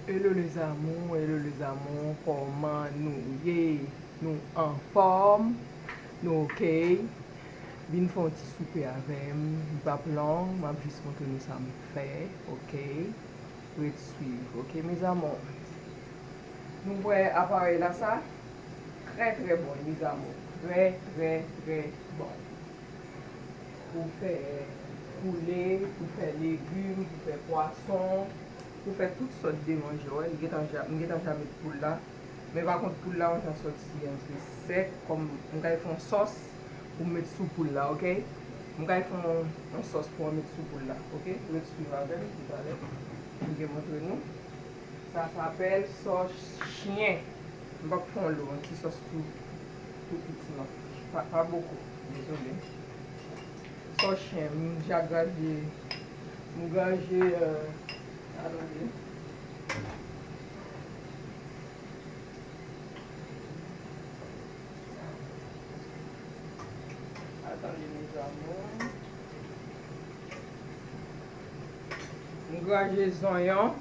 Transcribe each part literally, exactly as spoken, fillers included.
Hello les amours, hello les amours, kòman nou ye? Nou anfòm? Nou oke? Vin fè yon ti soupe avè m, li p ap long, m ap jis montre nou sa m fè, oke? Ret swiv, oke mes amours? Nou wè aparèy la sa? Trè trè bon mes amours, trè trè trè bon. Pou fè poule, pou fè legim, pou fè pwason, pou fè tout sòt de manje, wè, m gentan ja, m gentan ja met poul la. Men pa kont poul la, yon jan sòti yon ti sèk, kòm m kay fè yon sòs pou m met sou poul la, oke? M kay fè yon, yon sòs pou mwen met sou poul la, oke? Ret swiv avè m, toutalè m gen montre nou. Sa, sa apèl sòs chen. M p ap fè yon lo, yon ti sòs tou, tou piti la. Pa, pa boko, dezole. Sòs chen, m ja graje, m graje, euh, atann. Atann, mes amours. M graje zonyon.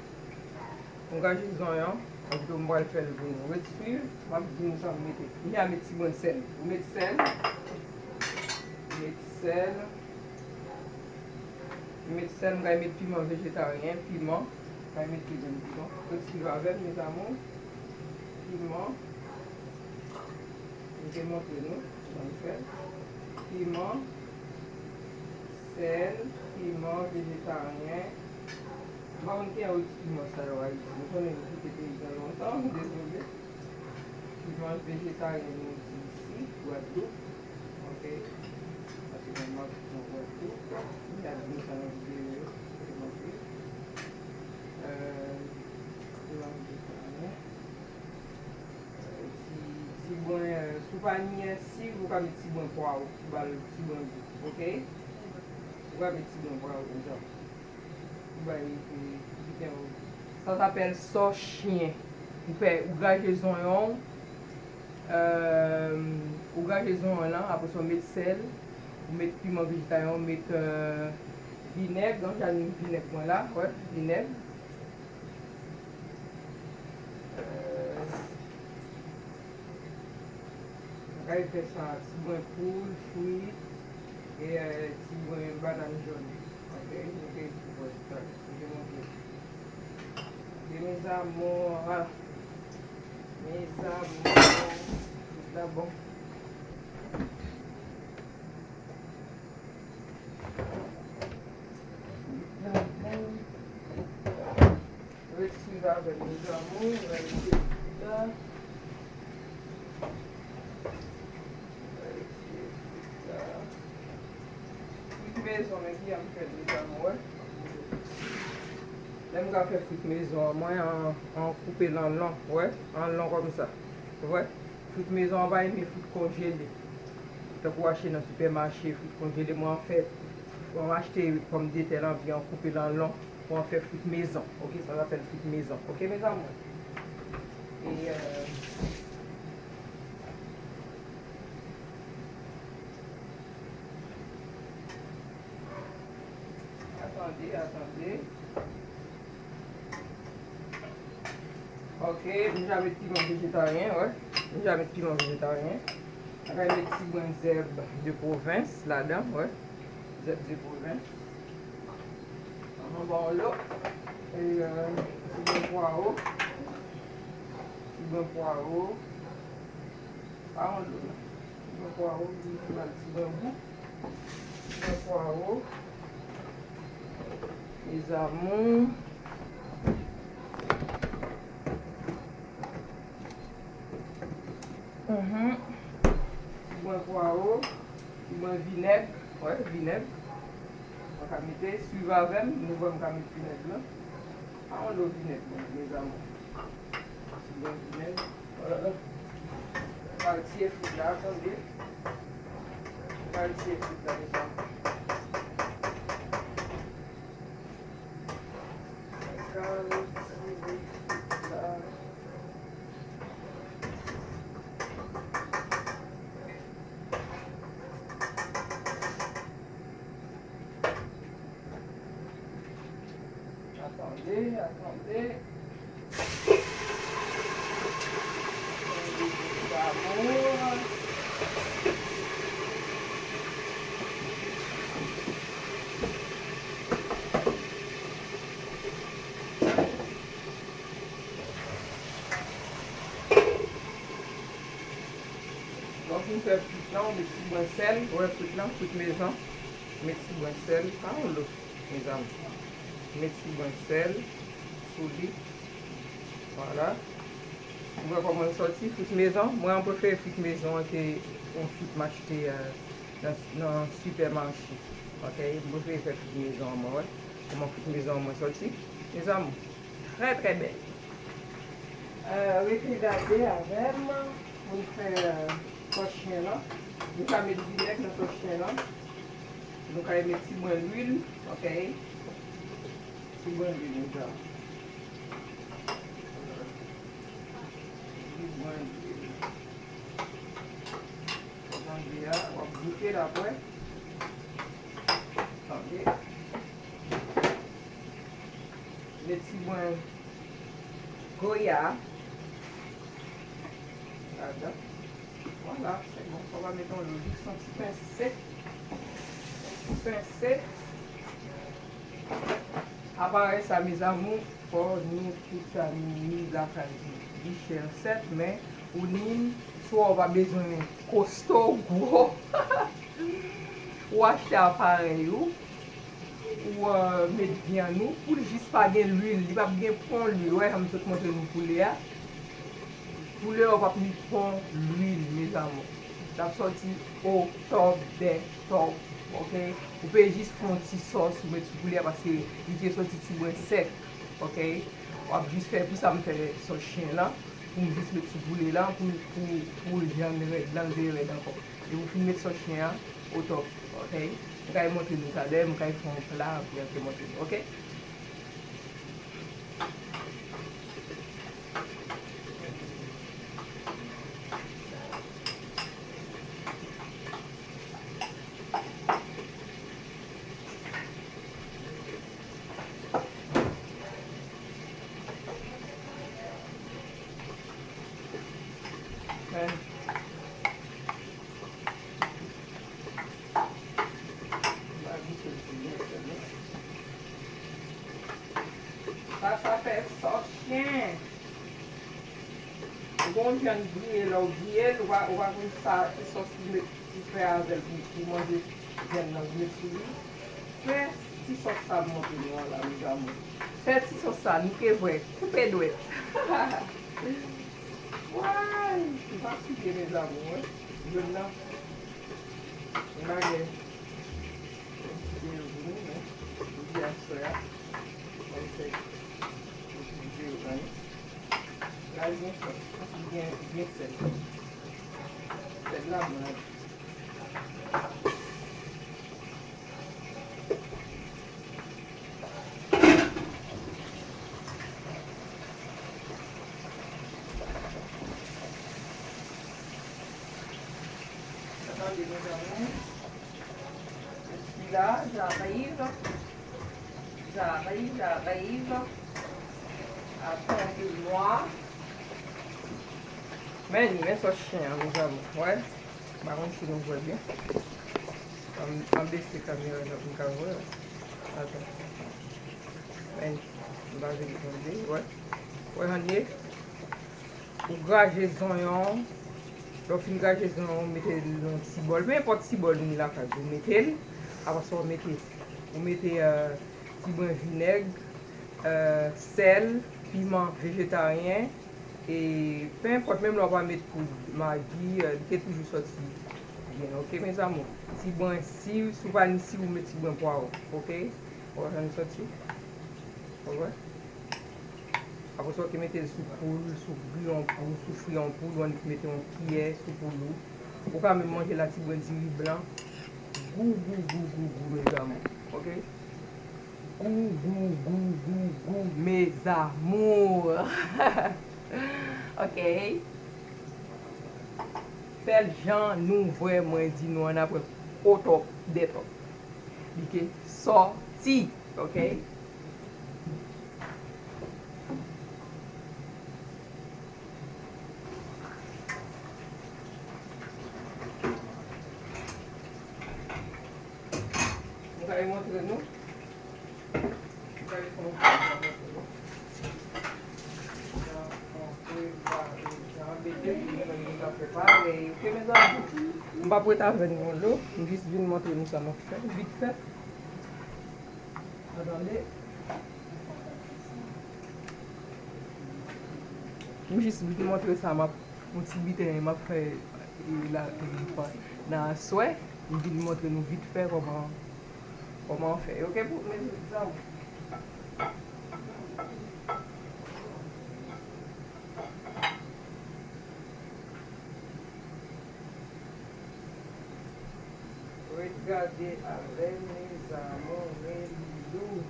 M graje zonyon. Anpito m pral fè l pou nou. Ret swiv, m ap di nou sa m mete. M ja met ti grenn sèl. Ou met sèl. Met sèl. Met sèl, m kay met piman vejetaryen, piman. M kay met ti grenn piman. Ret swiv avè m, mes amours. Piman. M te montre nou jan m fè. Piman, sèl, piman vejetaryen. M pa konn kijan yo di piman sa yo Ayiti. M konnen nou kite peyi a lontan, dezole. Piman vejetaryen nou di isi, Gwadloup. Oke. Paske mwen manje nan Gwadloup. M ap di nou sa nan videyo yo. Oke. Euh, piman vejetaryen. Ti, ti bwen, euh, si w pa ni siv, ou ka met ti bwen pwawo pou ba l ti bwen gou, oke? Ou ka met ti bwen pwawo konsa. Pou bay, euh, biten an gou. Sa, sa apèl sòs chen. Ou fè, ou graje zonyon w, euh, ou graje zonyon w lan, apre sa w met sèl, ou met piman vejetaryen, ou met, euh, vinèg, yon jan vinèg mwen la, wè, vinèg. Mwen kay fè sa, ti bwen poul, frit, e, e, ti bwen banann jòn. Oke, nou te di pou wè sa, nou te montre. Oke, mes amours, mes amours, tout la bon. Ret swiv avè m, mes amours, nou va retire frit la. Nou va retire frit la. Frit mezon, men ki jan m fè l, mes amours, wè. Lè m ka fè frit mezon an, mwen an, an koupe l an lon, wè, an lon kòmsa. Wè. Frit mezon an pa renmen frit konjele. Tankou w achte nan sipèmache, frit konjele, mwen an fè, mwen achte pòmdetè lan, byen an koupe l an lon, mwen an fè frit mezon. Oke, sa n apèl frit mezon. Oke, mes amours? E, euh, Atande, atande. Oke, m ja met piman vejetaryen, wè. M ja met piman vejetaryen. Mwen kay met ti bwen zèb de pwovens ladan, wè. Zèb de pwovens. Ann ba w lo. E, euh, ti bwen pwawo. Ti bwen pwawo. Pa yon lo non. Ti bwen pwawo, m di nou ba l ti bwen gou. Ti bwen pwawo. Mes amours. Mhm. Ti bwen pwawo, ti bwen vinèg. Wè, vinèg. Mwen ka mete, swiv avè m, nou wè m ka met vinèg lan. Pa yon lo vinèg, bon, mes amours. Ti bwen vinèg. Pral tiye frit la, tande. Pral tiye frit la, mes amours. Pral tiye frit la. Atande, atande. Amour. Lè w fin fè frit lan, ou met ti bwen sèl, ou wè frit lan, frit mezon, met ti bwen sèl, pa yon lo, mezanmi. Met ti bwen sèl sou li. Vwala. Ou wè kòman l sòti, frit mezon? Mwen, mwen prefere frit mezon an ke yon frit m achte, euh, nan, nan sipèmache. Ok? Mwen prefere fè frit mezon an, mwen, wè. Kòman frit mezon an mwen sòti? Mezanmi, trè, trè bèl. Euh, rete gade avè m pou n fè, euh, sòs chen lan. Nou ka met vinèg nan sòs chen lan. Nou ka met ti bwen lwil, ok? Ti bwen lwil, mezanmi. Ti bwen lwil. Tande a, w ap goute l apre. Tande. Met ti bwen goya ladan. Vwala, se bon. Fò w pa met yon lo, jis yon ti pense. Yon ti pense. Aparèy sa, mes amours, fò nou tout ta ni lakay nou. Li chè, sèt, men ou ni l, swa w pa bezwen kosto, gwo. Ou achte aparèy ou, ou, euh, met vyann ou, pou l jis pa gen lwil, li p ap gen pon lwil. Wè, jan m sot montre nou poulè a. Poulè a p ap ni pon lwil, mes amours. L ap sòti au top des tops, ok? Ou pe jis fè yon ti sòs ou met sou poulè a, paske li te sòti ti bwen sèk, ok? W ap jis fè, pou sa m fè sòs chen lan, pou m jis met sou poulè lan, pou, pou, pou l jann rèd, l anlve rèd ankò. Depi w fin met sòs chen an, au top, ok? M kay montre nou talè, m kay fè yon pla, epi apre montre nou, ok? Sa, sa fè sòs chen. Ou gon vyann griye, lè w griye l, ou pa, ou pa konn sa, ki sòs ou met, ou fè avè l pou, pou manje vyann nan, ou met sou li. Fè ti sòs sa m montre nou an la, mes amours. Fè ti sòs sa, nou ke vwè, koupe dwèt. Way, m pa site, mes amours, wi. Jodi a, m pa gen yon ti videyo pou nou, men jodi a, aswè a, m ap fè yon ti videyo pou nou. La, l gen sòs, li gen, li gen sèl. Sèl la, mwen. Attendez, mes amours. Je suis là, j'arrive. J'arrive, j'arrive. Attendez-moi. Men, men sòs chen an, mes amours. Wè. M pa konn si nou wè byen. An, an bese kamera la pou m ka wè. Atann. Men, m pa vle tande, wè. Wè jan l ye. Ou graje zonyon. Lè w fin graje zonyon, ou mete l nan ti bòl. Pe enpòt ti bòl ou gen lakay ou, ou mete l. Apre sa, ou mete, ou mete, euh, ti bren vinèg, euh, sèl, piman vejetaryen, e pe enpòt, menm lè w pa met poud magi, euh, li te toujou sòti byen, ok, mes amours? Ti bren si, si w pa ni si, ou met ti bren pwav, ok? Ou wè jan li sòti? Ou wè? Apre sa, ou te mete l sou poul, sou griyon poul, sou friyon poul, ou annik mete yon kiyè sou poul ou. Ou ka menm manje l ak ti bren diri blan. Gou, gou, gou, gou, gou, mes amours. Ok? Gou, gou, gou, gou, gou, mes amours. Ok? Fè l jan nou vwè mwen di nou an apre, au top des tops. Li ke sòti, ok? Mwen montre nou. Mwen fè yon ti jan montre nou. Jan, jan prepare, jan bete, nou menm nou ka prepare. Ok, mezanmi? M p ap ret avè nou lontan, m jis vin montre nou sa m ap fè, vit fè. Atande. M jis vin montre sa m ap, yon ti biten m ap fè, e, la, e, nan aswè. M vin montre nou vit fè kòman, kòman fè. Ok, pou mezanmi. Ret gade avè m, mes amours, mes loulous.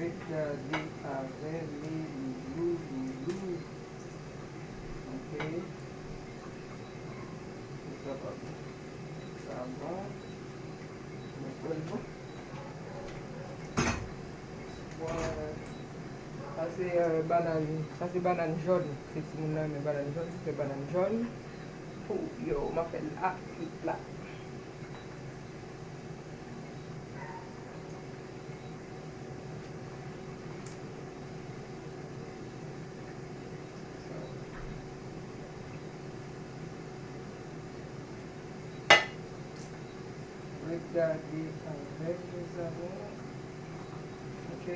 Ret gade avè m, mes loulous, loulous. Ok. Sa pa bon. Sa bon. Mwen kwè l bon. Bon, sa se, euh, bannann, sa se bannann jòn. Se timoun nan renmen bannann jòn, se fè bannann jòn. Pou yo, m ap fè l a frit la. Ret gade avè m, mes amours. Ok.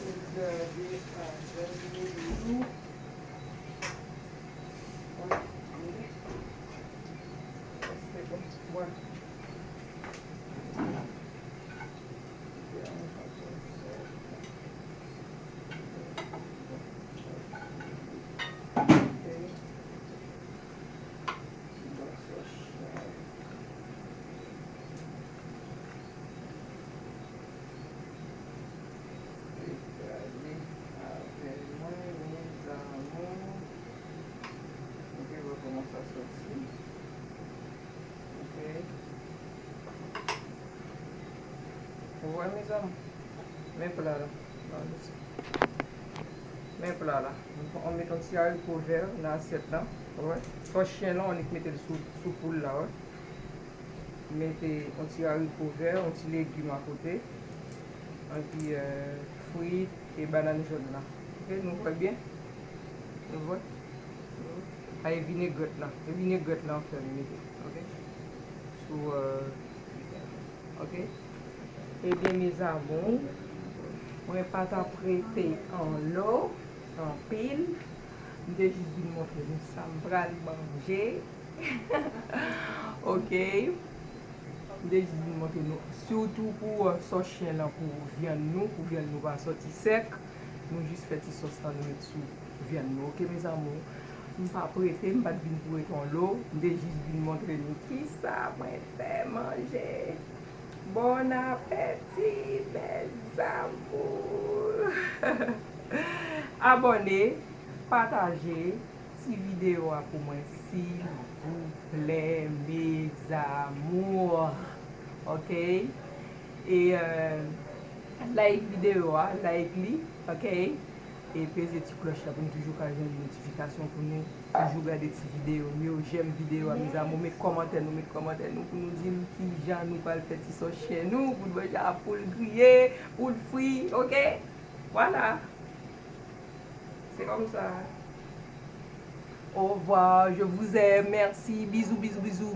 Ret gade avè m, mes loulous. Wi, wi. Rèste bon. Wi. Gade avè mwen, mes amours. Ok, wè kòman sa soti. Ok. Ou wè, mes amours? Men pla la. Men pla la. Mwen met yon ti ariko vè nan asyèt la. Ou wè? Sòs chen lan, annik mete l sou, sou poul la, wè. Mete yon ti ariko vè, yon ti legim akote. Anpi, euh, frit e bannann jòn la. Ok, nou wè byen? Nou wè? Sa e vinegrèt la. E vinegrèt la anfen m mete. Ok? Sou, euh, ok? Ebyen, mes amours, mwen pa t ap rete anlo anpil. M te jis vin montre nou sa m pral manje. Ok. M te jis vin montre nou. Sitou pou, euh, sòs chen lan, pou vyann nou, pou vyann nou pa sòti sèk. Nou jis fè ti sòs lan, nou met sou vyann nou. Ok, mes amours? M pa prete, m pa t vin pou ret anlo. M te jis vin montre nou kisa mwen fè manje. Bon apeti, mes amours! Abòne, pataje ti videyo a pou mwen, silvouplè, mes amours. Ok? E, euh, like videyo a, like li, ok? E peze ti klòch la pou n toujou ka jwenn notifikasyon pou nou toujou gade ti videyo m yo. Jèm videyo a, mes amours, met kòmantè nou, met kòmantè nou pou nou di m kijan nou pral fè ti sòs chen nou, pou n manje a, pou l griye, pou l fri, ok? Vwala. Se kòmsa. Au revoir, je vous aime, merci, bisous, bisous, bisous.